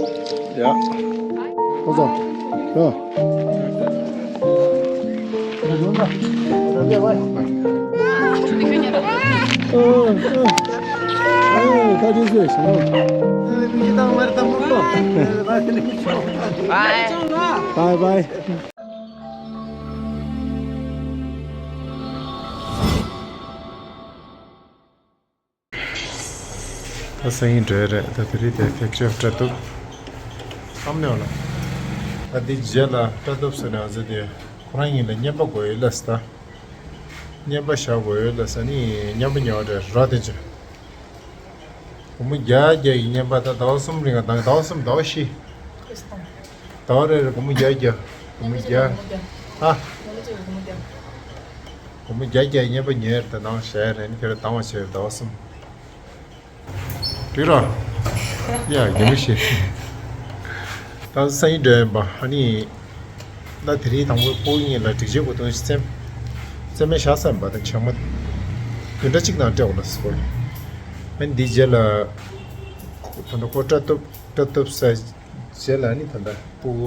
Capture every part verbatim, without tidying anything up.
ཡ། ཁོ་ཚོ། ཡ། Bye. Bye bye. ད་སང་ཉིན་འགྲོ་ཡ་རེད། ད་དེ་རིང་དེ་ཕེག་ཅར་སྤྲད་ཐུབ་བསམ་ནས་ལ། ད་འདི་རྗེས་ལ་སྤྲད་ཐུབ་ཟེར་ནས་ང་ཚོ་དེ་ཁོ་རང་ཉིད་ལ་རྔན་པ་དགོས་ཡོད་ལ་ཟེར། ད་རྔན་པ་བཞག་དགོས་ཡོད་ལ་ཟེར་ནི་རྔན་པ་ཉོ་བ་རེད་ར། དེ་ཅི་སྒོར་མོ་བརྒྱ་བརྒྱ་ཡི་རྔན་པ། ད་ཟླ་བ་གསུམ་རིང་ང་། ཟླ་བ་གསུམ། ཟླ་བ་བཞི། ཟླ་བ་རེ་རེ་སྒོར་མོ་བརྒྱ་བརྒྱ། སྒོར་མོ་བརྒྱ། ཨ། སྒོར་མོ་བརྒྱ་བརྒྱ་ཡི་རྔན་པ་ཉོས་རེད། ད་ནང་བཞག་རེད། ཁྱེད་རང་དང་བ་བྱས་ཟླ་བ་གསུམ། དུས་ར། ཡ་རྒན་པོ་ཞིག་ད་སང་ཉིན་འགྲོ་ཡིན་པ། ཨ་ནི། ད་དེ་རིང་དང་པོ་ཕྲུ་གུ་གཉིས་ལ་སྒྲིག་ཆས་གོ་དོན་ཞིག་བཙེམ། བཙེམ་མེད་བཞག་བསམ་པ་དང་བྱང་མ། བདུན་ཕྲག་གཅིག་ནང་སྤྲད་འོ་ལ་སྐོར། ཨ་ནི་འདིའི་རྗེས་ལ། ད་ལྟ་ཁོ་སྤྲད་ཐུབ་སྤྲད་ཐུབ་ས་རྗེས་ལ། ཨ་ནི་ད་ལྟ་ཕྲུ་གུ་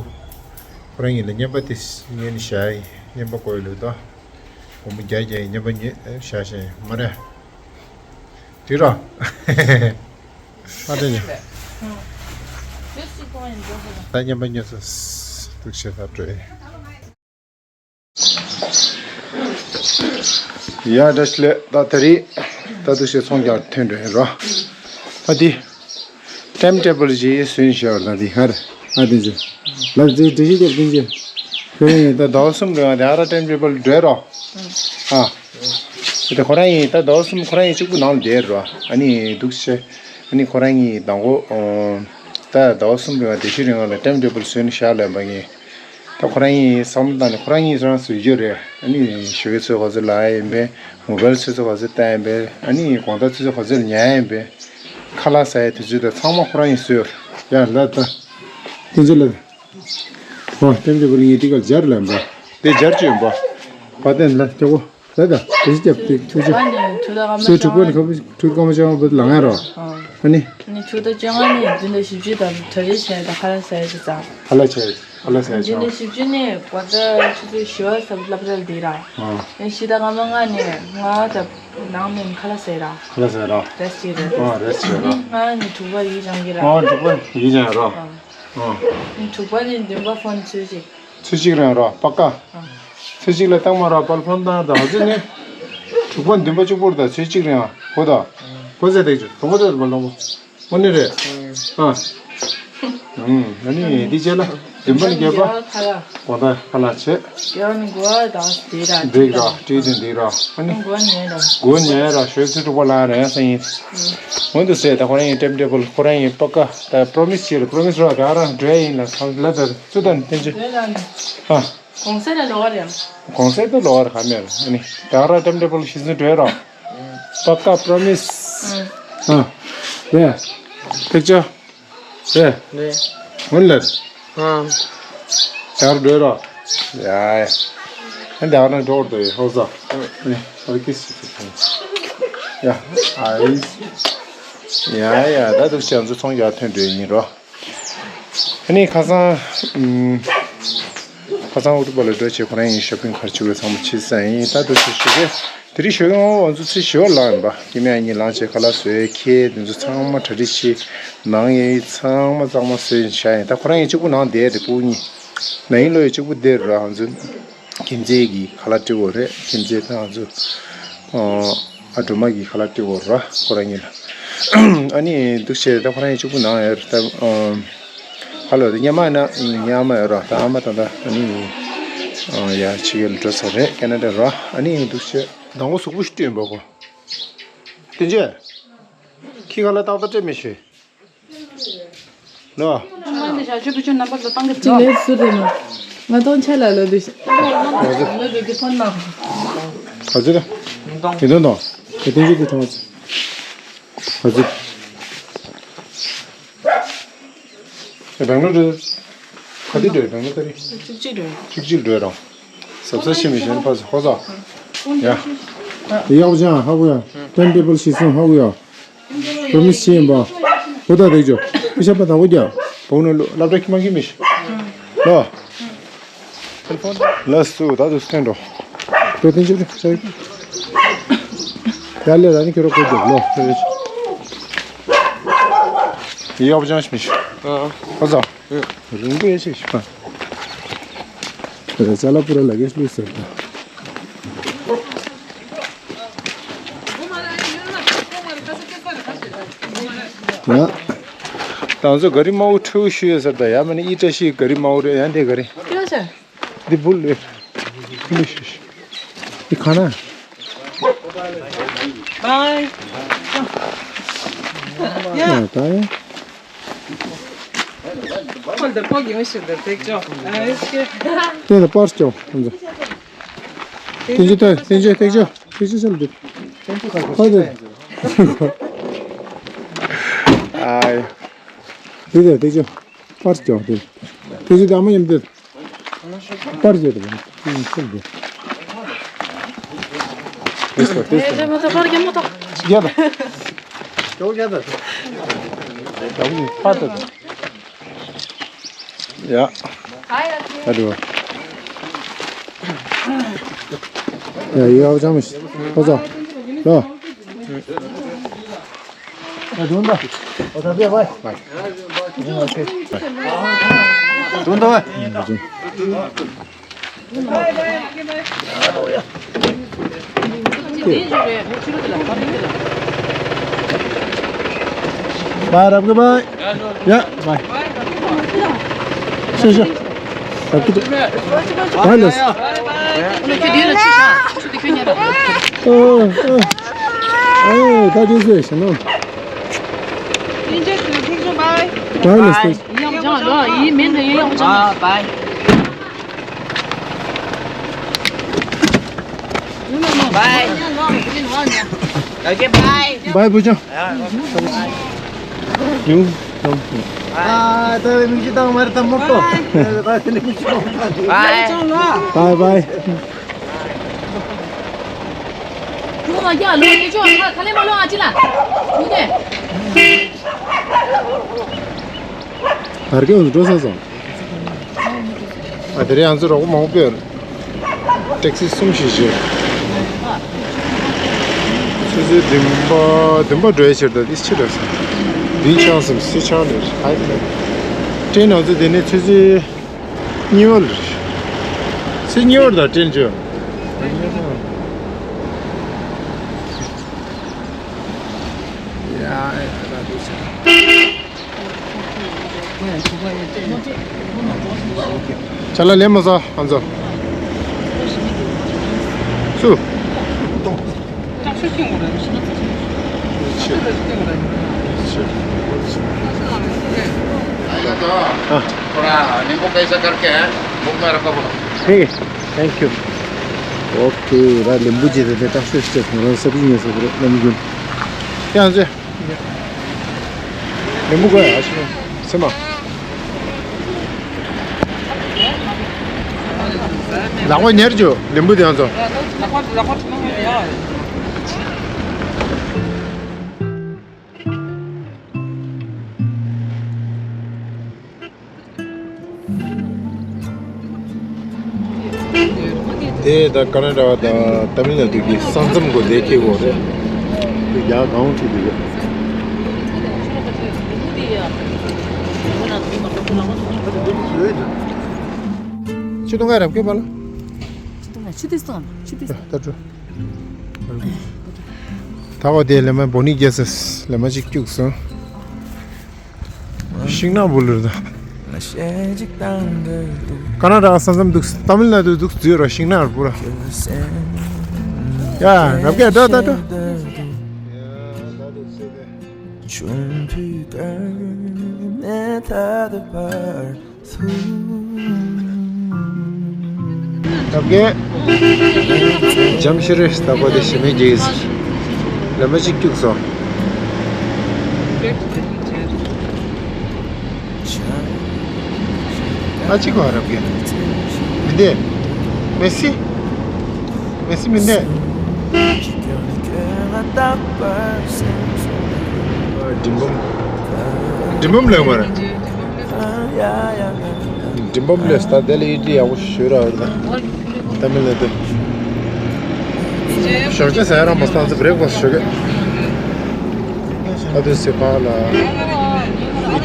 ཁོ་རང་ཉིད་ལ་རྔན་པ་དེ་ཉོས་ནས་བཞག་ཡིན། རྔན་པ་དགོས་ལོས་ད། སྒོར་མོ་བརྒྱ་བརྒྱ་ཡི་རྔན་པ་ཉོས་བཞག་བཞག་ཡིན་མ་རེད། དུས་ར། ཨ་དེ་ནི། ད་རྔན་པ་ཉོས་ས་འདུག་ཤེས་ས་སྤྲོད། ཡ་བཀྲ་ཤིས་བདེ་ལེགས། ད་དེ་རིང་ད་འདུག་ཤེས་ཚོང་རྒྱག་ཐོན་འགྲོ་ཡིན་ར། ཨ་དེ། ཊའིམ་ཊེ་བལ་ཞིག་བཟོས་ཤག་ལ་དེ་ཧར། ཨ་དེ་ཚོ། ལ་དེ་འགྲེལ་བཤད་རྒྱབ་དེ་ཚོ། ཁྱོད་ཡིན་ད་ཟླ་བ་གསུམ་རིང་དེ་ཧར་ཊའིམ་ཊེ་བལ་འགྲོ་རོགས། ཨ། དེ་ཁོ་རང་ཡིན་ད་ཟླ་བ་གསུམ་ཁོ་རང་ཡིན་གཅིག་པུ་ནང་ལ་བསྡད་རོགས། ཨ་ནི་འདུག་ཤེས། ཨ་ནི་ཁོ་རང་ཡིན་དང་པོ། ད་ཟླ་བ་གསུམ་རིང་དེ་ཤི་རིང་ལ་ཊའིམ་ཊེ་བལ་བཟོས་ནས་བཞག་ལབ་པ་ཡིན། ད་ཁོ་རང་ཡིན་བསམ་བློ་བཏང་ནས་ཁོ་རང་ཡིན་རང་བཟོས་རྒྱུ་རེད། ཨ་ནི་ཞོགས་ཀས་ཚོད་ག་ཚོད་ལ་ཡིན་པས། མོ་བལ་ཚོད་ཚོད་ག་ཚོད་བཏང་ཡིན་པས། ཨ་ནི་དགོང་དག་ཚོད་ཚོད་ག་ཚོད་ཉལ་ཡིན་པས། ཁ་ལག་ཟ་ཡའི་དུས་ཚོད་དང་ཚང་མ་ཁོ་རང་ཡིན་བཟོས། ཡ་ལ་ད། དེ་ཚོ་ལ། ཧོ་ཊའིམ་ཊེ་བལ་ངས་དེ་གར་སྦྱར་ལ་ཡིན་པ། དེ་སྦྱར་གྱི་ཡིན་པ། བ་དན་ལ་སྐྱོ་བོ། ད་ད་དེ་ཞིག་རྒྱབ་དེ་ཐུག་ཆ། ཨ་ནི་ཆུ་ཚོད་ཁ་མ་སོའི་དྲུག་པ་ནི་ཁ་བུ་དྲུག་སྐར་མ་བཅོ་ལྔ་བུད་ལ་ངེ་རོ། ཨ་ནི། ནི་ཆུ་ཚོད་བཅོ་ལྔ་ནས་བདུན་དང་བཞི་བཅུ་དང་གྲ་སྒྲིག་བྱས་དང་ཁ་ལག་ཟ་ཡ་ཅི་ཙང་། ཁ་ལག་བྱས། ཁ་ལག་ཟ་ཡ་བདུན་ཅང་། དང་བཞི་བཅུ་ནས་དགོང་དག་ཆུ་ཚོད་བཞི་བ་ཙམ་སློབ་གྲྭ་ལ་འདི་ར། ཨ། ནི་བཞི་དང་སྐར་མ་ལྔ་ནས་ལྔ་བ་ཙམ་ནང་ནས་ཁ་ལག་ཟ་ཡ་ར། ཁ་ལག་ཟ་ཡ་ར། རེ་སི་ཊི་བྱེད་ར། ཨ་རེ་སི་ཊི་བྱེད་ར། ནི་ལྔ་ནས་དྲུག་པ་ཡིག་སྦྱང་གི་ར། ཨ་དྲུག་པ་ཡིག་སྦྱང་ཡ་ར། ཨ། ཨ། ནི་དྲུག་པ་ནས་བདུན་པ་ཕོན་ཚུད་ཅིག་ཚོད་གཅིག་རིང་རོ་པ་ཀ། ཚོད་གཅིག་ལ་བཏང་མ་རོ་པར་ཕོན་བཏང་དང་ཧ་ཚོད་ནི། དྲུག་པ་བདུན་པ་གཅིག་པོར་དང་ཚོད་གཅིག་རིང་ཨ། གོ་དང་། གོ་ཚད་དེ་གཅིག་གྲོང་པ་ཚོད་པ་ལོང་པོ། དངོས་གནས་རེད། ཨ། ཨ་ནི་འདི་བྱས་ལ་བདུན་པ་ནི་བརྒྱད་པ། དགོང་དག་ཁ་ལག་བྱེད། འདི་ར་བྲིས་དེ་འདི་ར་ཨ་ནི། མགོ་ཉལ་ར་ཞོགས་ཚོད་དྲུག་པ་ལ་ར་ཡང་སང་ཡིན། འོན་ཏུ་ཟེར་ད་ཁོ་རང་ཡིན་ཊའིམ་ཊེ་བལ་ཁོ་རང་ཡིན་པ་ཀ་ད་པྲོ་མི་སི་བྱེད་ལ་པྲོ་མི་སི་རོགས་ག་རང་འགྲོ་ཡ་ཡིན་ལ་ལ་ད་ཚུད་ད་ནི་བསྟན་ཆེ། ཨ། གུང་སེང་ལ་ལོག་རེད། གུང་སེང་དུ་ལོག་རེད་ག་མེད་ར་ཨ་ནི། ད་ར་ཊའིམ་ཊེ་བལ་ཤི་ཟིན་འགྲོ་ཡ་རོགས། པ་ཀ་པྲོ་མི་སི། ཨ། རེད། ཐེག་ཆོ། རེད། རེད། འོན་ལེ། ཨ། ད་ར་འགྲོ་ཡ་རོགས། ཡ་ཡ། ཨ་ད་ར་འགྲོ་ར་འདུག་ཡ་ཧོ་ས། ཨ་ནི་ཧོ་ཀི་སི་སི། ཡ་ཨ་ཡི། ཡ་ཡ་ད་འདུག་སེ་ང་ཚོ་ཚོང་རྒྱག་ཐོན་འགྲོ་ཡ་ཡིན་རོགས། ཨ་ནི་ཁ་སང་། ཨམ། ཁ་སང་ཨུ་ཏུ་པ་ལ་འགྲོ་བྱས་ཁོ་རང་ཡིན་ཤོ་པིང་ག་རེ་བྱེད་དགོས་ཚང་མ་བྱས་ཚར་ཡིན། ད་འདུག་སེ་ཞོགས་ཀས་དེ་རིང་ཞོགས་ཀས་ང་ཚོ་ཚེས་བཞི་པ་ལངས་ཡིན་པ། སྐྱེ་དམན་གཉིས་ལངས་བྱས་ཁ་ལག་བཟོས་ཁྱེད་དེ་ཚོ་ཚང་མ་གྲ་སྒྲིག་བྱས། ནང་ཡིན་ཚང་མ་གཙང་མ་བཟོས་བཞག་ཡིན། ད་ཁོ་རང་ཡིན་གཅིག་པུ་ནང་བསྡད་དེ་ཕྲུ་གུ་གཉིས། ན་ཡིན་ལོ་ཡིན་གཅིག་པུ་བསྡད་ར་ང་ཚོ། ཁྱིམ་མཚེས་ཀྱི་ཁ་ལག་སྤྲད་དགོས་རེད། ཁྱིམ་མཚེས་དང་ང་ཚོ། ཨ་སྒྲོལ་མ་གི་ཁ་ལག་སྤྲད་དགོས་ར་ཁོ་རང་གཉིས་ལ། ཨ་ནི་འདུག་བྱས་ད་ཁོ་རང་གཉིས་གཅིག་པུ་ནང་ཡོད་རེད་ད། ཧ་ལོ་དེ་ཉི་མ་ཡིན་ན་ངའི་ཨ་མ་ཡོད་ར་ད་ཨ་མ་ད་ད་ཨ་ནི། ཡ་ཕྱི་རྒྱལ་ལ་འགྲོ་ས་རེད་ཀེ་ན་ཌ་ར། ཨ་ནི་འདུག་བྱས་མདང་དགོང་གཟུགས་པོ་ཞིག་བཏོན་པ་གོ། དེ་རྗེས། ཁྱི་ཁ་ལག་ཏག་ཏག་སྤྲད་མི་ཤེས། ལོ། ང་འདི་བྱ་སྤྱོད་བུ་ཆུང་རྣམ་པ་ལ་བཏང་གི་གཅིག་ལས་སུ་རེད་མ། ང་གཏོང་ཆ་ལ་ལོ་འདི། ལོ་འདི་གི་ཕོན་ནང་། ག་ཚོད་རེད། ཉིས་སྟོང་། ཉིས་སྟོང་དང་། དེ་སྟོང་གཅིག་གི་གྲོང་ཚོ། ག་ཚོད། ཨེ་སྦེང་ལོར་རེད། ག་དུས་འགྲོ་ཡི་སྦེང་ལོར་ད་རེས། གཅིག་གཅིག་འགྲོ་ཡི། གཅིག་གཅིག་འགྲོ་ཡི་རང་། གཟབ་གཟབ་བྱེད་མི་བྱེད་ཕར་ཚུར་ཧོ་ཚ། ཡ། དེ་ཡག་པོ་ཅང་ཧ་གོ་ཡ། ཊའིམ་ཊེ་བལ་ཤེས་སོང་ཧ་གོ་ཡ། པྲོ་མི་སི་བྱས་ཡིན་པ། ཧོ་ད་དེ་ཅོ། པི་ཤ་པ་ད་གོ་རྒྱ། བུ་ནུ་ལོ་སློབ་གྲྭ་ཁྱིམ་མ་གི་མི་ཤི། ལོ། ལ་སུ་ད་དུ་སྟོན་འགྲོ། ཁྱོད་བསྟན་ཆོས་རེད་ཤག་ཡ་ལས་ད་ནི་ཁྱོད་རོ་ཁོ་རྒྱབ་ལོ། ཡག་པོ་ཅང་ཤི་མི་ཤི། ཨ་ཟ། རིང་པོ་ཡ་ཤི་ཤི་པ། ཅ་ལག་པུ་ར་ལ་གེ་ཤི་ལུས་ཟེར་ད། ཡ། ད་ང་ཚོ་ག་རི་དམར་པོ་ཁྲུ་ཤུ་ཡོད་ཟེར་ད་ཡ་མ་ནི་ཨི་བཀྲ་ཤིས་ག་རི་དམར་པོ་རེད་ཡ་འདི་ག་རི། འདི་བུ་ལོས། ཁུ་ལུ་ཤུ་ཤུ། འདི་ག་ན། Bye. ཡ། ད་ཡ། ཁོ་འདི་ཕོ་གི་མི་ཤི་འདི་ཐེག་ཅོ། ཨ་ཨེ་སི་ཀེ། དེ་ལ་པར་ཅོ། ཁོ་ཚོ། དེ་ཅི་ཐོས་དེ་ཅི་ཐེག་ཅོ། དེ་ཅི་སེམས་འདུག་ཁོ་ཚོ། ཨ་ཡ། དེ་དེ་ཐེག་ཅོ། པར་ཅོ་དེ། དེ་ཅི་ད་མ་ཡིན་འདི། པར་ཅོ་དེ། དེ་ཅི་སེམས་འདུག་དེ་ཅི་དེ་ཅི་མ་ཐོག་པར་ཅོ་མ་ཐོག་རྒྱ་ད། ཅོ་རྒྱ་ད། ད་མི་པར་ད། ཡ། ཨ་རུ། ཡ་ཡ་ཨོ་ཅམ་ཤི། ཨོ་ཙོ། ལོ། ཡ་དུང་ད། ཨོ་ད་བེ་བའི། དུང་ད་བའི། Bye, རབ་གི་bye. ཡ། Bye. ཤེ་ཤེ། རབ་གི་bye. Bye ལགས། ཨ་ཨ། ཨ་ད་དེ་ཟེར་ཤེ་ནོ། Bye ལགས། Bye. Okay, bye. Bye བུ་ཆུང་། ཡུང་། ཨ་ད་མིག་ཆུ་བཏང་མ་རེད་ད་མོ་ཏོ། ད་དེ་ནས་མིག་ཆུ་བཏང་། Bye. Bye bye. བར་སྐྱོད་འགྲོ་ས་སོང་། ཨ་དེ་རིང་ང་ཚོ་རོགས་པ་མང་པོ་ཡོད་རེད། ཊེག་སི་གསུམ་བཞི་བཞི། ཆུ་ཚོད་བདུན་པ་བདུན་པ་འགྲོ་ཡ་ཕྱིར་ད་འདི་ཕྱིར་ར་སོང་། བདུན་ཆགས་སོང་སི་ཆགས་ལེར་ཧའི་ལེར། ཊེན་ང་ཚོ་དེ་ནས་ཆུ་ཚོད་གཉིས་པ་ལེར། ཆུ་ཚོད་གཉིས་པ་ལེར་ད་ཊེན་བྱོས། ཡ་ཡ་ད་འདི་ཕྱིར། ཅ་ལག་ལེན་མ་ས་ཨ་ཚོ། སུ། थोड़ा नींबू कैसा करके है, भूख में रखो बोलो। ठीक है, thank you. Okay, ད་ལིམ་བུ་ཇི་དེ་དེ་ཏག་ཤོས་ཤོས་ང་རང་སབ་ཡིན་ཡོད་ས་དེ་རེད་ལམ་རྒྱུན། ཡང་ཟེར། ལེམ་བུ་གོ་ཡ་ཤི་སེ་མ། ལག་པ་ཉར་རྒྱུ་ལེམ་བུ་དེ་ཡང་ཚོ། དེ་ད་ཀ་ན་ཌ་དང་ཏ་མིལ་ནཱ་ཌུ་གི་ས་མཚམས་སྒོ་དེ་ཁེལ་གོ་རེད། དེ་རྒྱ་གང་ཐུག་དེ་རེད། ཆུ་དུང་ག་རབ་ཀེ་པ་ལ། ཆུ་དུང་ག་ཆུ་དེ་སོང་ཆུ་དེ་སོང་། ད་འགྲོ། ད་བ་དེ་ལེ་མ་བོ་ནི་རྒྱལ་སྲས་ལེ་མ་གཅིག་སྐྱུགས་སོང་། ཤིང་ནགས་སྦུག་ལུར་ད། ཀ་ན་ཌ་ས་མཚམས་འདུག་ཏ་མིལ་ནཱ་ཌུ་འདུག་འཛུལ་ར་ཤིང་ནགས་སྦུག་ར། ཡ་རབ་རྒྱས་འགྲོ་ད་འགྲོ། རབ་རྒྱས། འཇམ་ཤེས་རེད་ད་པ་དེ་ཞི་མི་རྒྱས། ལེ་མ་གཅིག་སྐྱུགས་སོང་། ཨ་ཅི་གོ་རབ་རྒྱས། མི་འདེ། མེ་སི། མེ་སི་མི་འདེ། འགྲིམ་འབུམ། འགྲིམ་འབུམ་ལེགས་མ་རེད། འགྲིམ་འབུམ་ལས་ད་དེ་ལ་ཨི་ཌི་ཡག་པོ་ཞུ་ར་བར་ད། ཏ་མིལ་ནཱ་ཏུ། ཞོགས་ཇ་ཟ་ཡ་རང་མ་སྟངས་ཚེ་བྷི་རེག་ཕ་སི་ཊི་ཞོགས་ཀ་ཨ་དུ་སེ་ཕ་ལ་ཨི་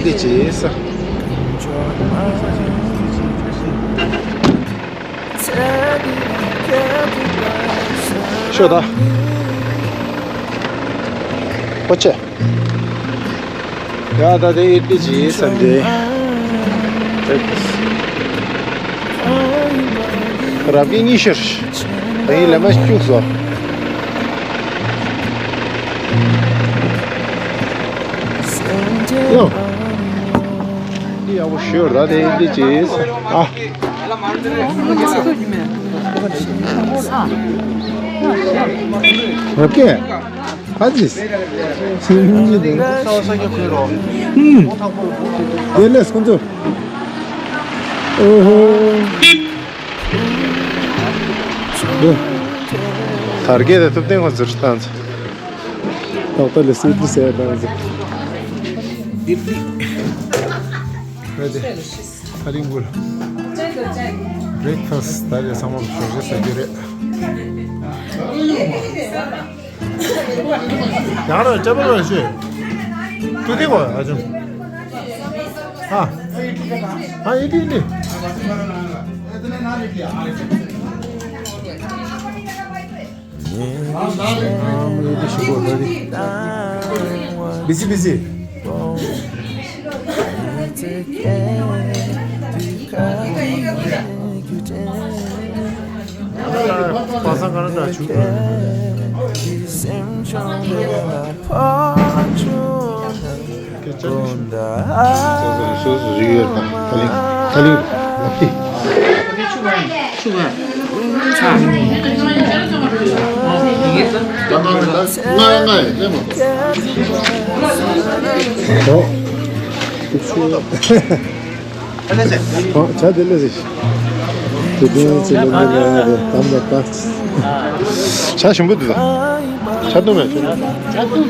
ཌི་ཅི་ས། ཤོད་ད། ཨོ་ཅེ། ཡ་ད་དེ་ཨི་ཌི་ཅི་ཟ་འདི། རབ་གི་གཉིས་ཤར། དེ་ཡི་ལ་མ་བཅུག་སོ། ཡོ། འདི་ཡག་པོ་ཞུ་ད་དེ་ཨི་ཌི་ཅི་ཟ། ཨ། རབ་གི། ཨ་ཙི། སེམས་ཀྱི་དེ། ཧུམ། དེ་ལས་ཁོང་ཚོ། ཨོ་ཧོ། དེ། དར་རྒྱས་དེ་ཐུབ་བསྟན་ཁོང་ཚོར་བཏང་། ཏག་ཏག་ལ་སི་ཏི་ཟེར་བཏང་། ཨི་ཌི་ལི། ཨ་ཙི། ཨ་རིང་བུར། བྷི་རེག་ཕ་སི་ཊི་ད་རེས་ཚང་མ་ཞོགས་ཇ་ཟ་རྒྱུ་རེད། ཡང་ར་ཅ་པ་ར་ཤེ། ཏུ་ཏི་གོ་ཨ་ཅུང་། ཨ། ཨ་ཨི་ཏི་ཨི་ཏི། བི་ཟི་བི་ཟི། པ་སངས་ག་ར་འདྲ་བྱུང་། སོ་སོ་རིགས་ཡོད་དང་ད་ལིང་ད་ལིང་ལབ་ཏི། ང་ང་ལེ་མོ། ཨོ། ཨོ་ཆ་དེ་ལེ་ཟིག་དེ་དོན་ཚེ་ལེ་མོ་ལ་རེ་དམ་ལ་ད། ཆ་ཞིམ་པོ་འདུག་ད། ཆ་དུ་མེད། ཆ་དུ་ད།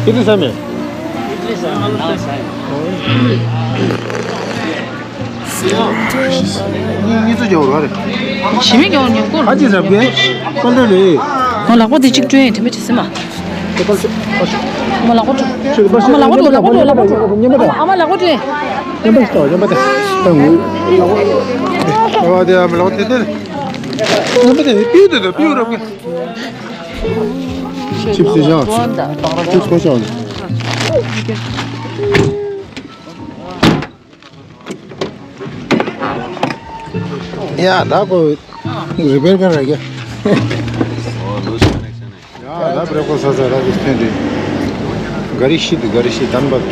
ཨི་ཏི་ས་མེད། གཉིས་གཉིས་ཚོ་རྒྱག་ར་རེད། ཞི་མི་རྒྱག་ཉོ་གོ། ཨ་ཅེ་ཟབ་གེ། ཀོ་ལེ་རེད། ང་ལག་པ་དེ་གཅིག་བཀྲུས་ཡིན་དྲན་པ་བྱེད་སྲིད་མ། ཨ་མ་ལག་པ་བཀྲུ། ཨ་མ་ལག་པ་བཀྲུ། ལག་པ་བཀྲུ། ལག་པ་བཀྲུ། ཨ་མ་ལག་པ་བཀྲུ། ཉན་པ་ཞིག་དང་ཉན་པ་དང་། ཨ་དེ་ཨ་མ་ལག་པ་དེ་དེ། ཉན་པ་དེ་པིའུ་དེ་དང་པིའུ་རབ་གེ། ཆིབས་སི་ཤང་། ཆིབས་སི་ཤང་། ཡ་ད་ཀོ་རི་པེར་ག་ར་གི། ཡ་ད་བྷི་རེག་ཕ་སི་ཊི་ཟ་ཟ་ར་གི་ཐོན་ཏེ། ག་རི་ཤི་དུ་ག་རི་ཤི་དམ་པ་དེ།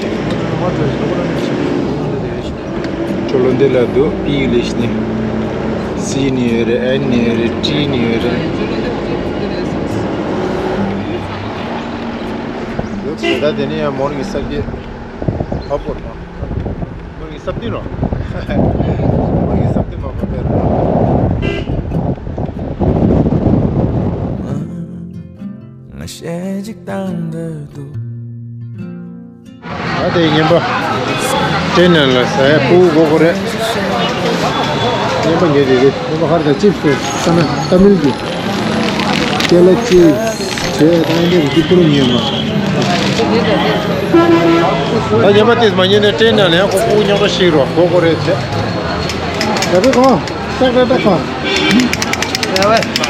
ཅོ་ལོ་འདི་ལ་དུ་པི་ལི་ཤི་ནི། སི་ནི་ཡོད་རེད། ཨན་ནི་ཡོད་རེད། ཏི་ནི་ཡོད་རེད། ཡོད་ཟེར་ད་དེ་ནི་ཡང་མོར་གི་ས་གི་ཧ་པོ་དང་། ཁོ་གི་སྲབ་ཏི་རོ། ཁོ་གི་སྲབ་ཏི་མ་ཁོ་པེ་རོ། ང་ཤེས་ཅིག་བཏང་འདོད་འདུག་ཨ་དེ་ཉན་པ། ཏྲེན་ནར་ལ་ཟ་ཡ་ཕུ་གོ་གོ་རེད། ཉན་པ་ཉོས་དེ་རེད། ཉན་པ་ཧར་དང་ཅིབ་སི་ས་ན་ཏ་མིལ་གྱི། ཀེ་ལ་ཅིབ་སི། བྱས་ད་འདིར་འདི་ཕུ་རུ་ཉོས་མ། ད་ཉན་པ་དེས་མ་ཉན་ནས་ཏྲེན་ནར་ལ་ཡང་ཁོ་ཕུ་ཉོ་ག་ཤིག་རོ་གོ་གོ་རེད་བྱས། ཡ་བེ་ཁོ། ཏག་ཏག་ཏག་ཁོ།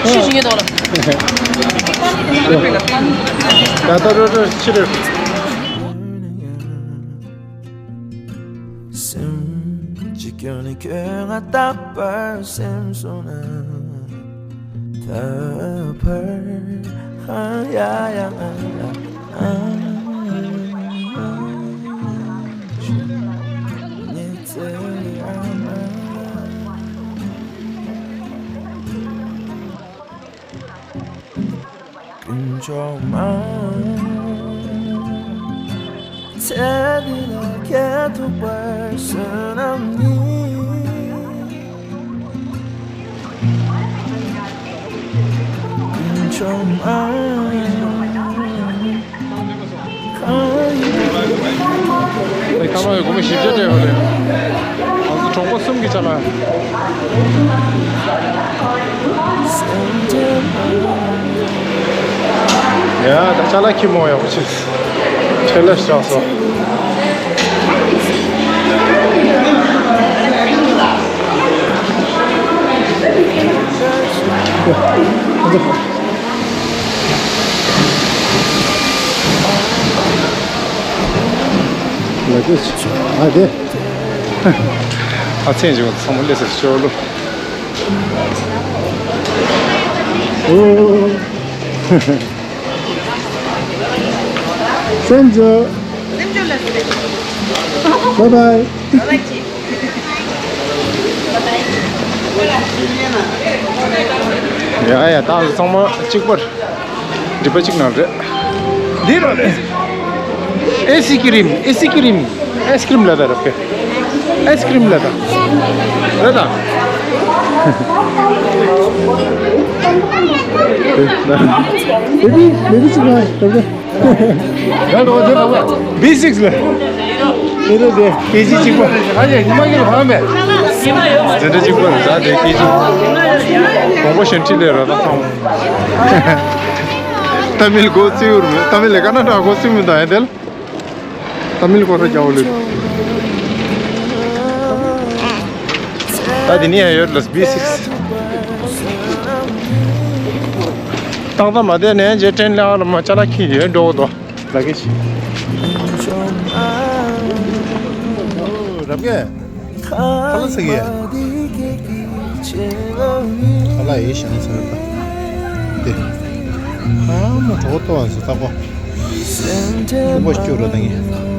ཤི་ཤི་ངེས་དོག་ལ། ད་ད་རོ་རོ་ཕྱི་རོ། སེམས་ཀྱི་སྐྱོན་ནི་ཁྱོད་ང་རྟག་པར་སེམས་སོང་ན། ད་བར་ཧ་ཡ་ཡ་ང་ལ། དཀོན་མཆོག་མ། ཚེ་འདི་ལ་ཁྱེད་ཐུག་པར་བསོད་ནམས་ནི། དཀོན་མཆོག་མ། ཚང་མ་ཡོད། སྒོར་མོ་བཞི་བརྒྱ་སྤྲད་པ་རེད། ང་ཚོ་གྲོགས་པོ་གསུམ་གྱི་ཆ་ལ། ཡ་ད་ཅ་ལག་ཁྱི་མོ་ཡག་པོ་ཆེ། ཁྲེ་ལ་ཤག་སོ། ལ་ཀེ་ཆི། ཨ་དེ། ཨ་ཚེ་འཇོག་ཚང་མ་ལས་སར་ཤོར་ལོ། སེམས་འཇོག་སེམས་འཇོག་ལ་སེ། བའི་བའི། བའི་བའི་ཅི། ཡ་ཡ་ད་ཚང་མ་གཅིག་པར། འགྲིག་པ་གཅིག་ནང་རེད། འདི་རོ་རེད། ཨེ་སི་ཀི་རིམ། ཨེ་སི་ཀི་རིམ། ཨེ་སི་ཀི་རིམ་ལ་ད་རོགས་པས། ཨེ་སི་ཀི་རིམ་ལ་ད། ལ་ད། བེ་བི་བེ་བི་ཅིག་ང་རོགས་པས། ཡང་རོགས་དེ་རོགས་པས། བི་སིགས་ལ། དེ་རོ་དེ་ཀེ་ཇི་གཅིག་པ། ཨ་ཡེ་ཉི་མ་གི་ལ་ཕངས་པས། དེ་འདྲ་གཅིག་པ་རེད་ད་དེ་ཀེ་ཇི། གོང་པོ་ཞན་ཁྲི་ལས་ར་ད་ཚང་། ཏ་མིལ་གོ་ཚིའུར་མེད། ཏ་མིལ་ལས་ཀ་ན་ཏྲ་གོ་ཚིའུ་མེད་ད་ཡ་དེལ། ཏ་མིལ་གོ་ས་རྒྱ་བོ་ལེ། ད་དེ་ནི་ཡ་ཡོད་ལ་བི་སིགས། ཏག་ཏག་མ་བསྡད་ནས་རྗེས་ཏྲེན་ལ་ཨ་ལ་མ་ཅ་ལག་ཁྱི་ཡོད་འགྲོ་གི་འདུག་ལ་ཀེ་ཆི། རབ་གས། ཁ་ལ་ཟེར་གི། ཁ་ལ་ཡེ་ཤང་ཟེར་ད། དེ། ཨ་མ་གྲོགས་ཏོ་བ་ཟེར་ད་གོ། ཁྱུ་པ་སྐྱུ་ར་ད་ངས།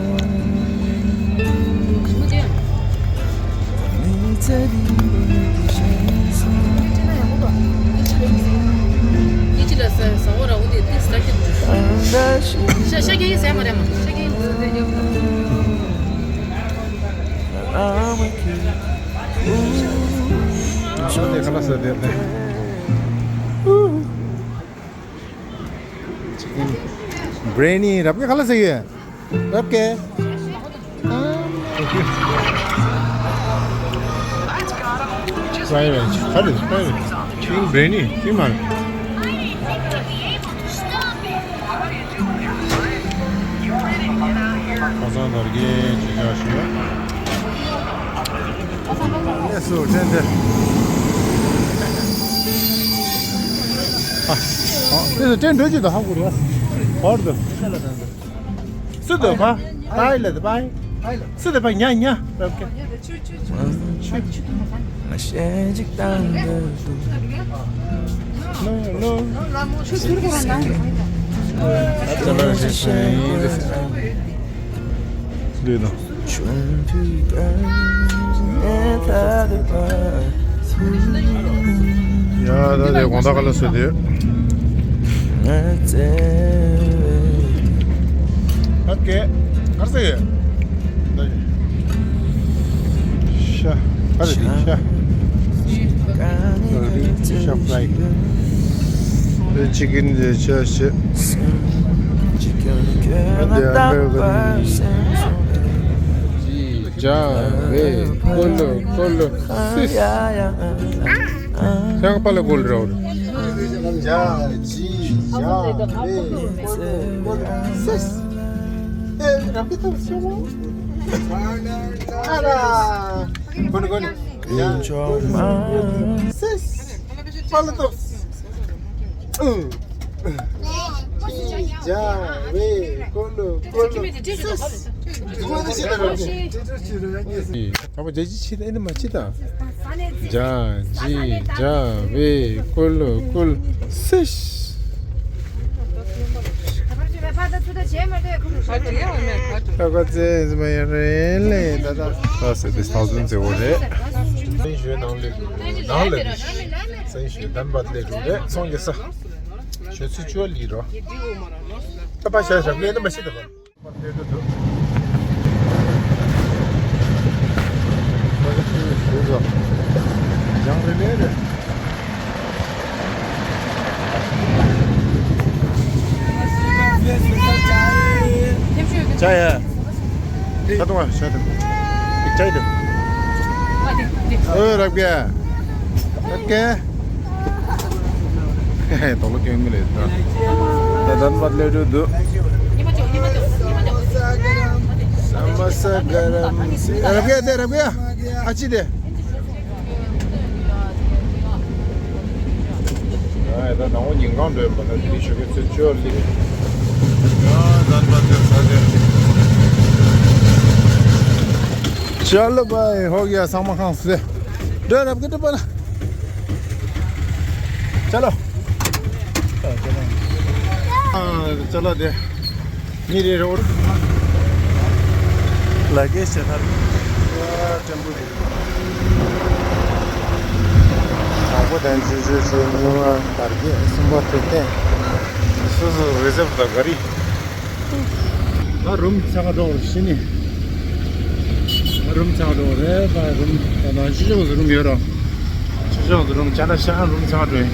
ཤ་ཤ་ཁྱེད་ཡིན་ཟེར་མ་རེད་མ། ཤ་ཁྱེད་ཡིན་ཟེར་ཡོད། ཤ་དེ་ཁ་ལ་ཟེར་དེ་དེ། ཅི་ཀིན་བྷི་རི་ཡ་ནི་རབ་ཀེ་ཁ་ལ་ཟེར་ཡོད། རབ་ཀེ། ཨ། ཐེང་ཀིའུ། ཕ་རའི་རེན་ཇི། ག་རེ་རེད། ཕ་རའི་རེན་ཇི། ཅི་ཀིན་བྷི་རི་ཡ་ནི་ཅི་མ་རེད། ཁ་སང་དར་རྒྱས་ཅི་བྱ་ཞུ། ཨེ་སོ་ཏྲེན་ཏེ། ཨ། ཨེ་སོ་ཏྲེན་འགྲོ་ཅི་ད་ཧ་གོ་རེད། བར་དུ། སུ་དུ་ཕ། ཕའི་ལ་དུ་ཕའི། སུ་དུ་ཕ་ཉ་ཉ། རབ་ཀེ། ང་ཤེས་ཅིག་དང་འདོད་འདུག No, no. ལུས་དང་། ཡ་ད་དེ་དགོང་དག་ག་ལ་སུ་དེ། ཨོ་ཀེ། གར་སེ་ཡོད། ཤ། ག་རེ་དེ་ཤ། ཤ་ཕ་རའི། དེ་ཅི་ཀིན་དེ་ཤ་ཤ། ཨ་དེ་ཨ་འདྲ་ག་རེ། ཇ་བེ་ཀོ་ལོ་ཀོ་ལོ་སིས། ཁྱང་པ་ལ་ཀོ་ལོ་ར་བ། ཇ་ཇི་ཇ་བེ་ཀོ་ལོ་ཀོ་ལོ་སིས། ཨེ་རབ་ཏུ་ཐོབ་སོང་། ཨ་ར། གོ་ནི་གོ་ནི། ཡ། སིས། པ་ལ་ཏོ། ཨུ། ཇ་བེ་ཀོ་ལོ་ཀོ་ལོ་སིས། ད་པ་ཇ་ཇི་ཆི་ཨེ་ནི་མ་ཆི་ད། ཇ་ཇི་ཇ་བེ་ཀོ་ལོ་ཀོ་ལོ་སིས། ད་ག་ཚེ་ཟི་མ་ཡ་རེད་ལེ་ད་ད། ད་སེ་དེ་སྟོང་བདུན་ཙེ་བོ་རེད། སེང་ཞོའི་ནང་ལས་ནང་ལས་སེང་ཞོའི་དམ་པ་ལས་རུ་རེད་ཚོང་གི་ས། ཞོ་ཚི་ཅོ་ལི་རོ། ད་པ་ཤ་ཤ་མེད་ན་མ་ཤི་ད་པ། ཅ་ཡ། ཆ་དུང་བ་ཆ་དུང་། ཅི་ཆ་དུང་། ཨོ་རབ་གེ། རབ་གེ། དོ་ལོ་ཀེང་མི་ལེ་ད། ད་དན་བ་ལེ་རུ་དུ། ས་མ་ས་ག་རམ་སི། རབ་གེ་དེ་རབ་གེ། ཨ་ཅི་དེ། ཨ་ད་ནང་ཉིན་གང་འགྲོ་ཡོད་པ་ན་དེ་ཞོགས་ཀས་ཚེ་བཅུ་ལི། ཨ་ད་ད་ད་ད་ད། चलो भाई, हो गया सामा खान से। डर अब कितने पर? चलो। हाँ, चलो दे। मेरी रोड। लगे से हर। टेम्पो दे। आपको टेंशन से से नहीं हुआ, करके संभव थे। सो सो रिजर्व द गाड़ी। ད་རུམ་ཚ་ག་འགྲོ་བར་ཤི་ནི། ད་རུམ་ཚ་ག་འགྲོ་བར་རེད། ད་རུམ་ད་ད་ཕྱི་ཕྱོགས་སུ་རུམ་ཡོད་རོ། ཕྱི་ཕྱོགས་སུ་རུམ་ཅ་ན་ཤ་རུམ་ཚ་ག་འགྲོ་ཡིན།